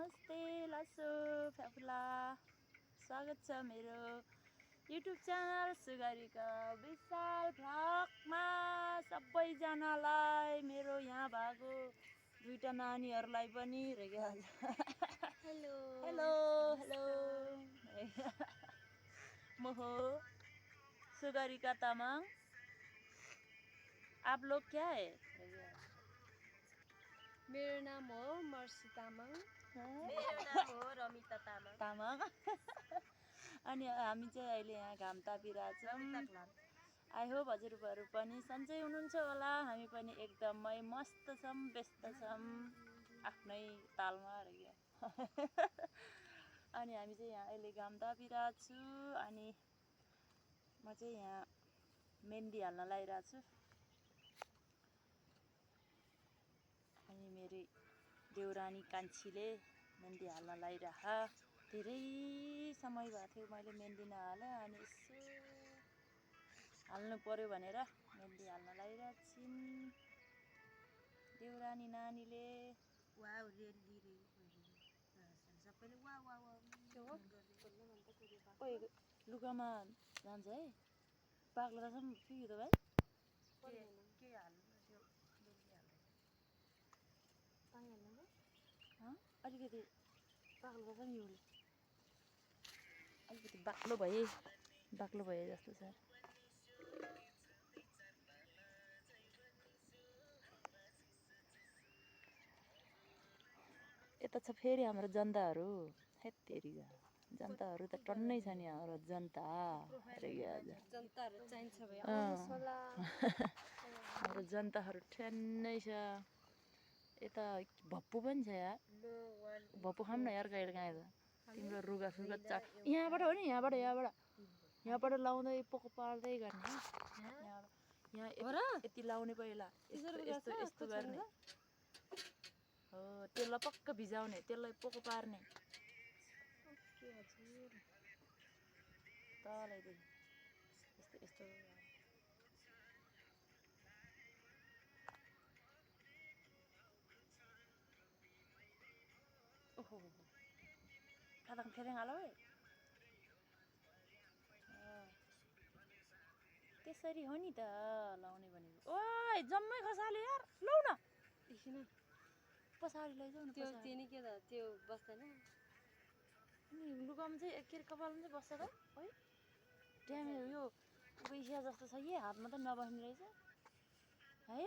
नमस्ते लासो फ्याफुला, स्वागत छ मेरो युट्युब च्यानल सुगारीका विशाल भ्लगमा। सबैजनालाई मेरो यहाँ भएको दुईटा नानीहरूलाई पनि हेलो हेलो हेलो म हो सुगारीका तामाङ। आप लोग क्या है? मेरो नाम हो मर्सी तामाङ। मेरो नाम हो रमिता तामाङ। अनि हामी चाहिँ अहिले यहाँ घाम तापिरहेछौँ। आई होप हजुरहरू पनि सन्चै हुनुहुन्छ होला। हामी पनि एकदमै मस्त छौँ, व्यस्त छौँ आफ्नै तालमा र क्या। अनि हामी चाहिँ यहाँ अहिले घाम तापिरहेछु। अनि म चाहिँ यहाँ मेहन्दी हाल्न लागिरहेको छु। अनि मेरो देउरानी कान्छीले मेहन्दी हाल्न लागिरह। धेरै समय भएको थियो मैले मेहन्दी नहाले, अनि यसो हाल्नु पर्यो भनेर मेहन्दी हाल्न लागिरहेको छिन् देउरानी नानीले। वाउ रेली रे सबैले वा वा वा ओइ लुगामा जान्छ है पाग्लो रहेछ कि त भाइ। के हाल्नु त्यो बेली हाल्दैन। अलिकति बाक्लो रहेछ नि उसले, अलिकति बाक्लो भए जस्तो छ। यता छ फेरि हाम्रो जनताहरू। हेत्तेरिका जनताहरू त टन्नै छ नि हाम्रो जनता। जनताहरू चाहिन्छ भए हाम्रो जनताहरू ठ्यान्नै छ। यता भप्पु पनि छ यार, भप्पु खाऊँ न यार कहिले काहीँ त। तिम्रो रुगा सुगा चाट यहाँबाट हो नि, यहाँबाट लाउँदै पोको पार्दै गर्ने। यहाँ यति लाउने पहिला यस्तो यस्तो गर्ने हो। त्यसलाई पक्क भिजाउने, त्यसलाई पोको पार्ने तलैदेखि यस्तो यस्तो। ओहो खादाङ फेदाङ हाल है। त्यसरी हो नि त लाउने भनेको। ओइ जम्मै खसाल्यो यार, लौ न एकछिन पछाडि लैजाऊ न। त्यो नि के त त्यो बस्दैन अनि लुगामा चाहिँ के अरे कपालमा चाहिँ बस्छ त। है ड्यामे यो बैसिया जस्तो छ कि हातमा त नबस्ने रहेछ है।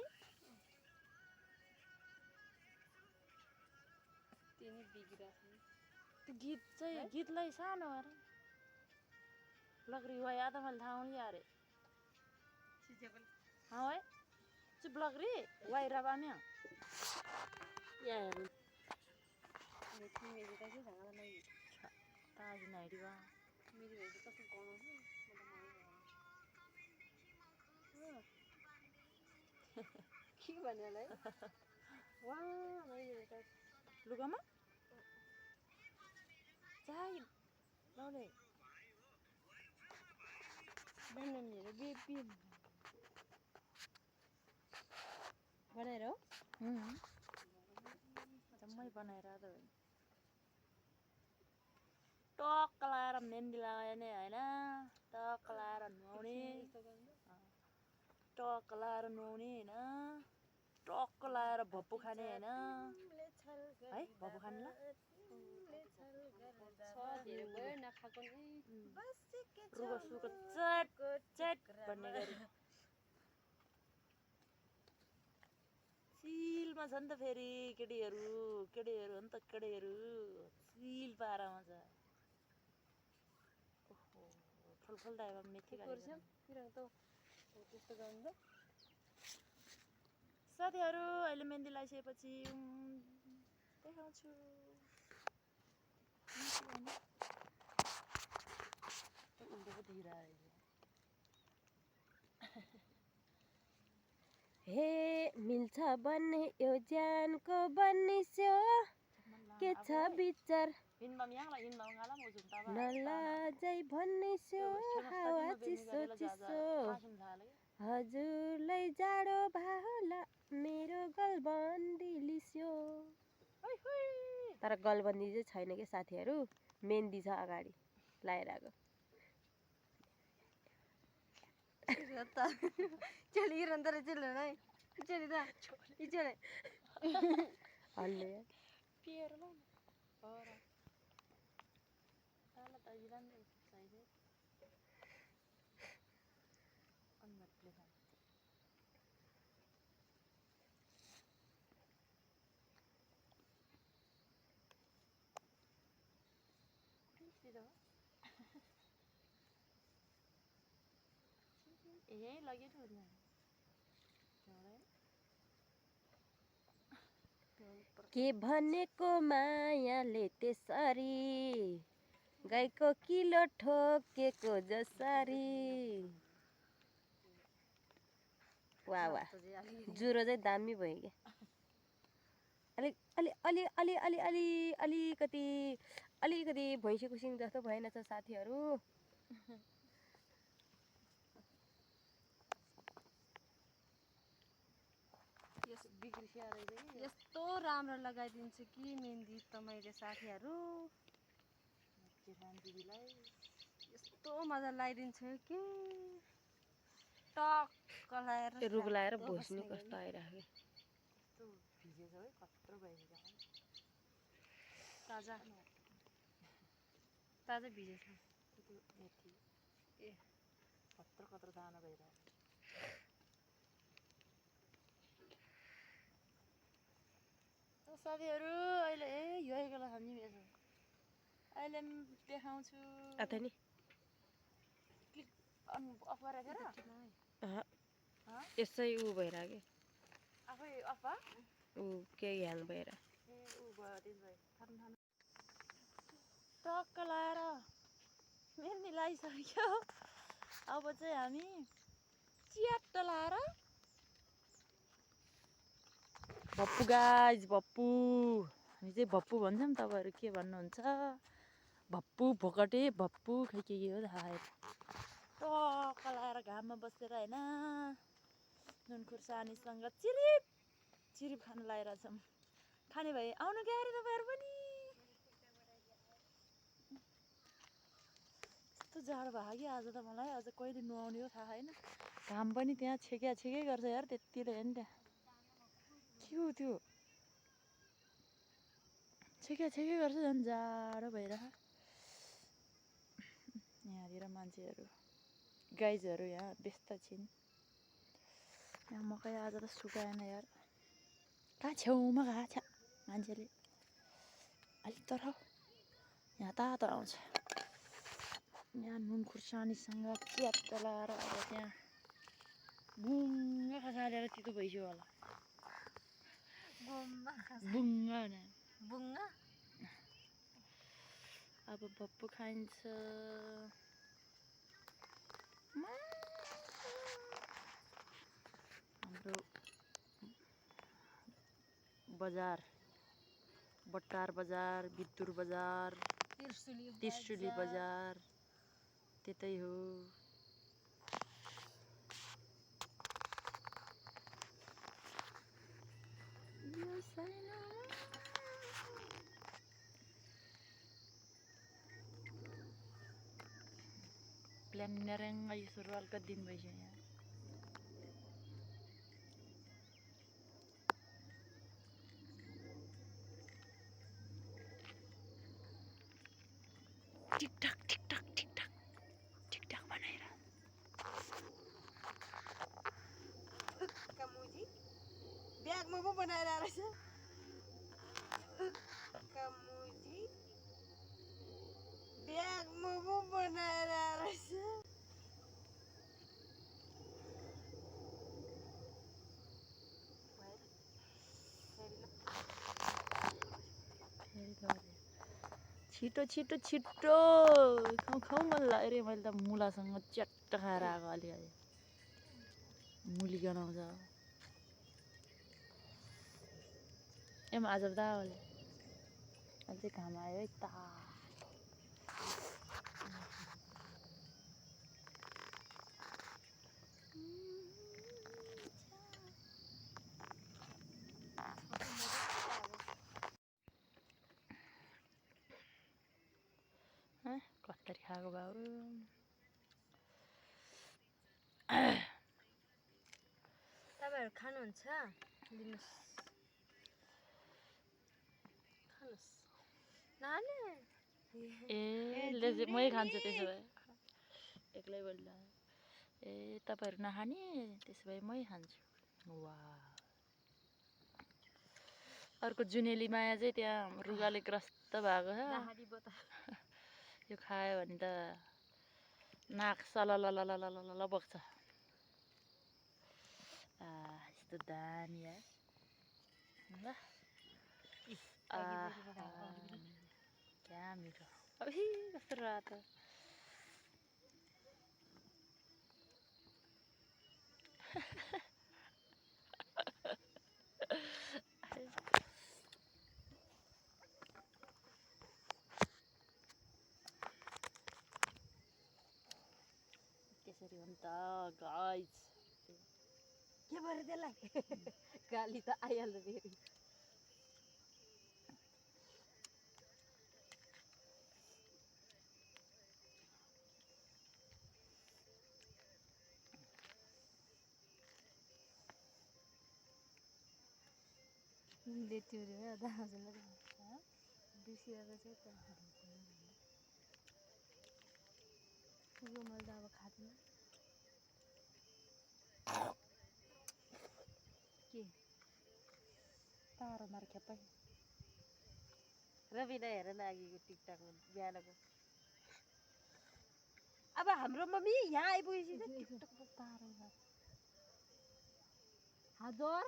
त्यो नि बिग्रिरहेको छ। त्यो गीत चाहिँ गीतलाई सानो अरे लग्री हुआ या त मैले थाहा हुने अरे हाँ है चुप लग्री वाइ रबाम्या या मेरो त के झगडा नै ताज नाइडी बा मेरो भेज कस्तो गनाउँछ के भन्यो होला है। वा मैले लुगामा चाइ लौले बनाउनेहरू बेबी बनाएर हो जम्मै बनाएर त हो। टक्क लगाएर मेहन्दी लगाउने होइन, टक्क लगाएर नुहाउने, टक्क लगाएर नुहाउने होइन, टक्क लगाएर भप्पु खाने होइन है। भप्पु खाने ल नखाएको नि रुगा सुगा चट चट भन्ने गरी सिलमा छ नि त फेरि केटीहरू हो नि त। केटीहरू सिल पारामा छ। ओहो फलफल दाइमा मेथी त्यस्तो गर्नु त साथीहरू। अहिले मेहन्दी लगाइसकेपछि देखाउँछु। हे मिल्छ भन्ने यो ज्यानको बन्निस्यो के छ विचार नलाजै भन्निस्यो हावा चिसो चिसो हजुरलाई जाडो भाला मेरो गलबन्दी लिस्यो। तर गलबन्दी चाहिँ छैन कि साथीहरू, मेहन्दी छ अगाडि लगाएर आएको। हल्ले यही लगेको छु के भनेको मायाले त्यसरी गाईको किलो ठोकेको जसरी। वाह वाह, जुरो चाहिँ दामी भयो क्या। अलिकति भैँसी कुसिङ जस्तो भएन छ साथीहरू। यस्तो राम्रो लगाइदिन्छु कि मेहन्दी त मैले साथीहरू, यस्तो मजा लगाइदिन्छु कि टक्क लगाएर रुख लगाएर भोस्नु कस्तो आइरहेको। ताजा ताजा भिजेछ। ए कत्रो दाना भइरहेको साथीहरू। अहिले यो गला हामी अहिले देखाउँछु अथै नि अफ राखेर यसै ऊ भइरहेको आफै अफ ऊ केही ह्याङ भएर टक्क लाएर मेहन्दी लगाइसक्यो। अब चाहिँ हामी च्याट्ट लाएर भप्पु गाइज, भप्पु हामी चाहिँ भप्पु भन्छौँ, तपाईँहरू के भन्नुहुन्छ? भप्पु भोकटे भप्पु खै के हो थाहा छैन। टक्क लगाएर घाममा बसेर होइन नुन खुर्सानीसँग चिरिप चिरिप खान लागिरहेछौँ। खाने भए आउनु क्या अरे तपाईँहरू पनि। यस्तो जाडो भयो कि आज त मलाई, आज कहिले नुहाउने हो थाहा छैन। घाम पनि त्यहाँ छेकै गर्छ यार, त्यतिले हेर्नु त्यहाँ के हो त्यो छेकै गर्छ, झन् जाडो भइरहेको। यहाँनिर मान्छेहरू गाइजहरू यहाँ व्यस्त छिन्। यहाँ मकै आज त सुकाएन यार, कहाँ छेउमा गएको छ मान्छेले अलिक तर यहाँ तातो आउँछ। यहाँ नुन खुर्सानीसँग च्याट्ट लाएर अब त्यहाँ बुङ्ग खसालेर तितो भइसक्यो होला। बुङ्ग अब भप्पु खाइन्छ। हाम्रो बजार बट्टार बजार, बिद्दुर बजार, त्रिशुली बजार त्यतै हो। प्लान नरेङ्ग यो सुरुवाल कति दिन भइसक्यो यहाँ। टिकटक बनाएर कमुजी ब्यागमा पो बनाएर रहेछ। कमुजी ब्यागमा पो बनाएर रहेछ। छिटो छिटो छिटो खाउँ मन लाग्यो रे। मैले त मुलासँग च्याट्ट खाएर आएको अलिकति मुली गनाउँछ। एम आज दा अहिले अझै घाम आयो है त। रातरी खाएको भाउ तपाईँहरू खानुहुन्छ दिनुहोस् खानुहोस् नानी ए मै खान्छु त्यसो भए एक्लै बोल्दा ए तपाईँहरू नखाने त्यसो भए मै खान्छु वा अर्को जुनेली माया चाहिँ त्यहाँ रुगाले ग्रस्त भएको छ यो खायो भने त नाक सललललललल बग्छ यस्तो दामी है ल क्या मिठो अबि कस्तो रातो त्यसरी हो नि त गाइज के भयो त्यसलाई गाली त आइहाल्छ फेरि देख्थ्यो अरे दाजुलाई बिर्सिरहेको छ त यो मैले त अब खाँदिनँ के तारो मार खेप्पै रविना हेर न अघिको टिकटकमा बिहानको अब हाम्रो मम्मी यहाँ आइपुगेपछि त टिकटकको तारो हजुर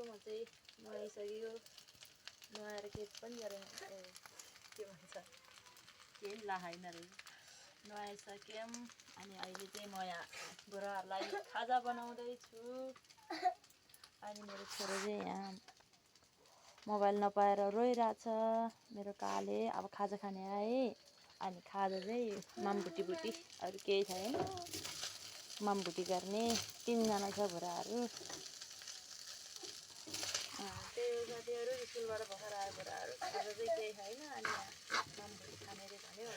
म चाहिँ नुहाइसक्यो नुहाएर केही पनि गरेन के भन्छ केही लाहाइन रहेछ नुहाइसक्यौँ अनि अहिले चाहिँ म यहाँ बुढाहरूलाई खाजा बनाउँदैछु अनि मेरो छोरो चाहिँ यहाँ मोबाइल नपाएर रोइरहेछ मेरो काले अब खाजा खाने आए अनि खाजा चाहिँ मामभुटी भुटी अरू केही छैन मामभुटी गर्ने 3 जना छ बुढाहरू त्यही हो साथीहरू स्कुलबाट भर्खर आयो बुढाहरू खाजा चाहिँ केही छैन अनि मामभुटी खाने रे भन्यो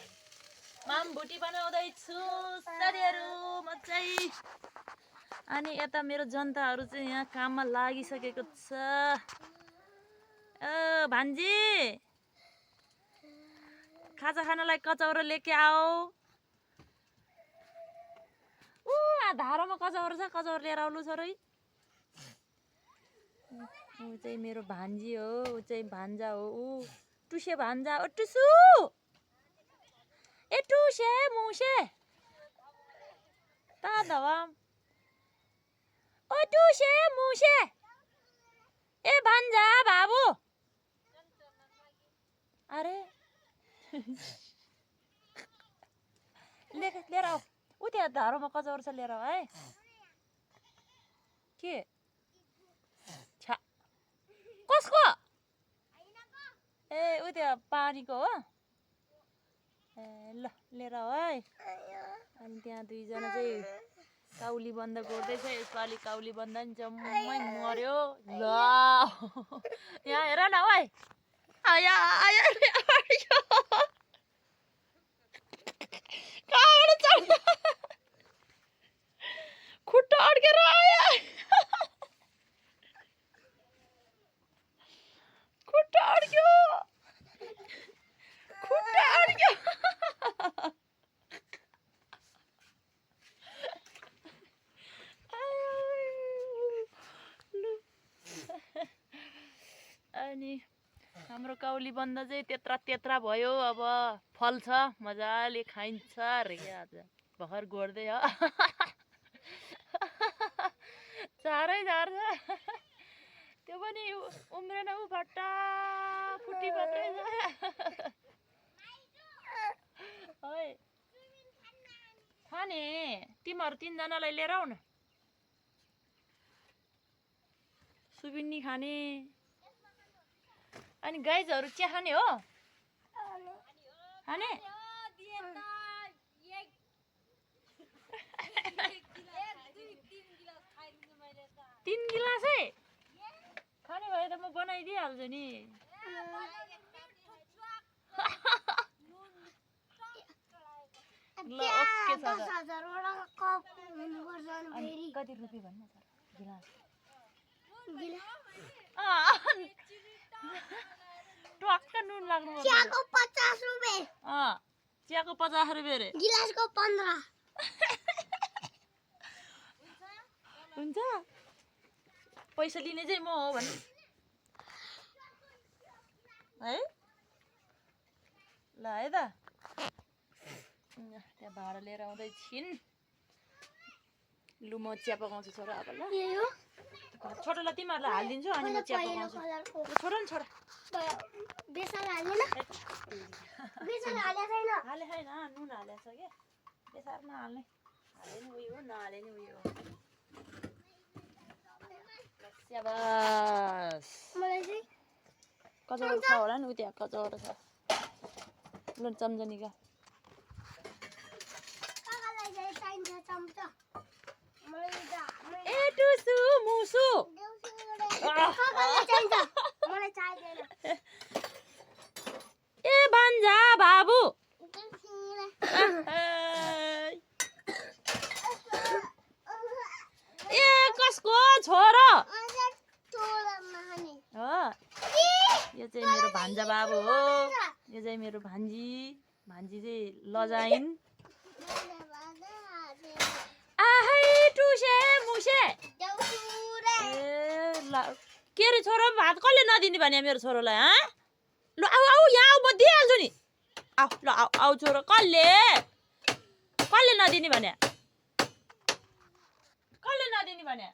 मामभुटी बनाउँदैछु साथीहरू म चाहिँ अनि यता मेरो जनताहरू चाहिँ यहाँ काममा लागिसकेको छ भान्जी खाजा खानलाई कचौरो लेके आओ धारोमा कचौरो छ कचौरो लिएर आउनु छोरै ऊ चाहिँ मेरो भान्जी हो ऊ चाहिँ भान्जा हो ऊ टुसे भान्जा ओ टुसु ए टुसे मुसे ता दवा ओ टुसे मुसे ए भान्जा बाबु अरे लिएर आऊ ऊ त्यहाँ धारोमा कचौरो छ लिएर आऊ है के छा कसको ए ऊ त्यहाँ पानीको हो ए ल लिएर आऊ है अनि त्यहाँ 2 जना चाहिँ काउली बन्द गर्दैछ यसपालि काउली बन्द नि जम्मै मर्यो ल यहाँ हेर न ओइ आया आया कहाँबाट चढ्न खुट्टा अड्केर आयो खुट्टा अड्क्यो खुट्टा अड्क्यो अनि हाम्रो काउली बन्द चाहिँ त्यत्रा भयो अब फल्छ मजाले खाइन्छ अरे क्या आज भर्खर गोड्दै हो चारै झार्छ त्यो पनि उम्रेन ऊ फट्टा फुटी मात्रै छ है खाने तिमीहरू 3 जनालाई लिएर आऊ न सुबिन्नी खाने अनि गाइजहरू चिया खाने हो खाने 3 गिलास है खाने भए त म बनाइदिइहाल्छु नि ल ओके छ अनि कति रुपियाँ भन्नु सर गिलास टक्क नुन लाग्नु चियाको 50 रुपियाँ चियाको 50 रुपियाँ रे गिलासको 15 हुन्छ पैसा लिने चाहिँ म हो भने है ल है त त्यहाँ भाडा लिएर आउँदै छिन् लु म चिया पकाउँछु छोरा अब ल छोटोलाई तिमीहरूलाई हालिदिन्छु अनि म चिया पकाउँछु छोडो न छोडो बेसन हाल्दैन बेसन हाले छैन हाले छैन नुन हालेको छ क्या बेसार नहाल्ने हाले नि उयो नहाले नि उयो स्याबास मलाई चाहिँ कचौडा छ होला नि उ त्यहाँ कचौडा छ ल चम्चा निका काकालाई चाहिँ चाहिन्छ चम्चा ए टुसु मुसु काकालाई चाहिन्छ मलाई चाहिदैन ए बान्जा बाबु ए कसको छोरो हो यो चाहिँ मेरो भान्जा बाबु हो यो चाहिँ मेरो भान्जी भान्जी चाहिँ लजाइन आहै टुसे मुसे ए ल के रे छोरो भात कसले नदिने भने मेरो छोरोलाई हाँ ल आऊ आऊ यहाँ आऊ म दिइहाल्छु नि आऊ ल आऊ आऊ छोरो कसले नदिने भने कसले नदिने भने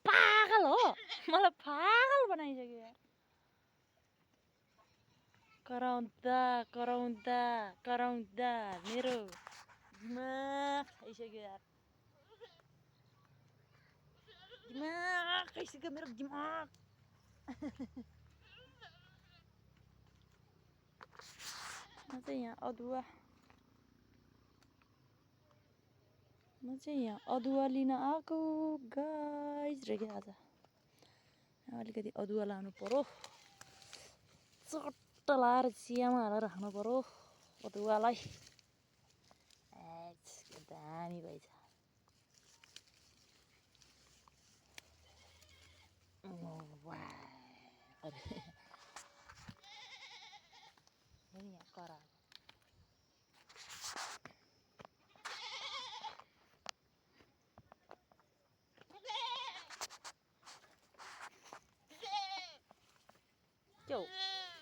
पागल हो मलाई पागल बनाइसक्यो यार कराउँदा कराउँदा कराउँदा मेरो दिमाग खाइसक्यो यार दिमाग खाइसक्यो मेरो दिमाग म चाहिँ यहाँ अदुवा लिन आएको गाइज रे क्या आज अलिकति अदुवा लानु पर्यो चट्ट लाएर चियामा हालेर खानु पर्यो अदुवालाई दामी भएछ यहाँ करा क्यों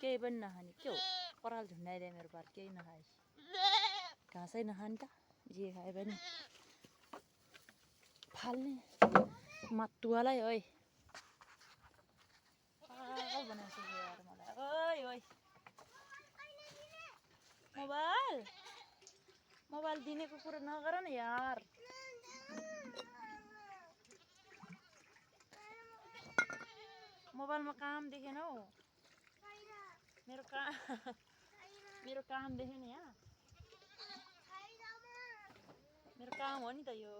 केही पनि नखाने क्यों पराल झुन्डाइदियो मेरो पार केही नखाएछ घाँसै नखाने त जे खाए पनि फाल्ने मातुवालाई ओइ पागल बनाइसक्यो यार मलाई ओइ ओइ मोबाइल दिनेको कुरा नगर न यार मोबाइलमा काम देखेन हौ मेरो काम देखेन यहाँ मेरो काम हो नि त यो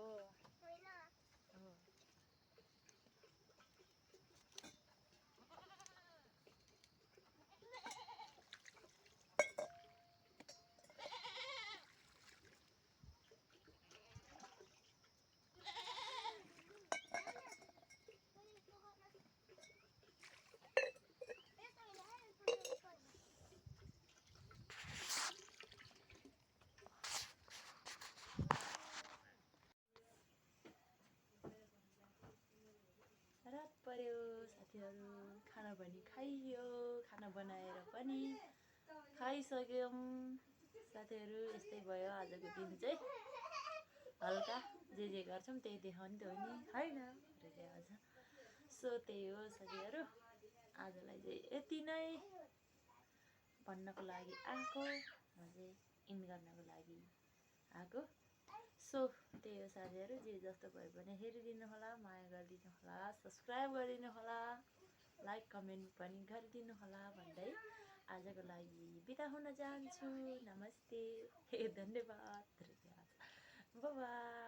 रात पर्यो साथीहरू खाना पनि खाइयो खाना बनाएर पनि खाइसक्यौँ साथीहरू यस्तै भयो आजको दिन चाहिँ हल्का जे गर्छौँ त्यही देखाउने त हो नि होइन आज सो त्यही हो साथीहरू आजलाई चाहिँ यति नै भन्नको लागि आएको म चाहिँ इन गर्नको लागि आएको सो त्यही हो साथीहरू जे जस्तो भयो भने हेरिदिनु होला माया गरिदिनु होला सब्सक्राइब गरिदिनु होला लाइक लाइक कमेन्ट पनि गरिदिनु होला भन्दै आजको लागि बिदा हुन चाहन्छु। नमस्ते, धन्यवाद, बाई।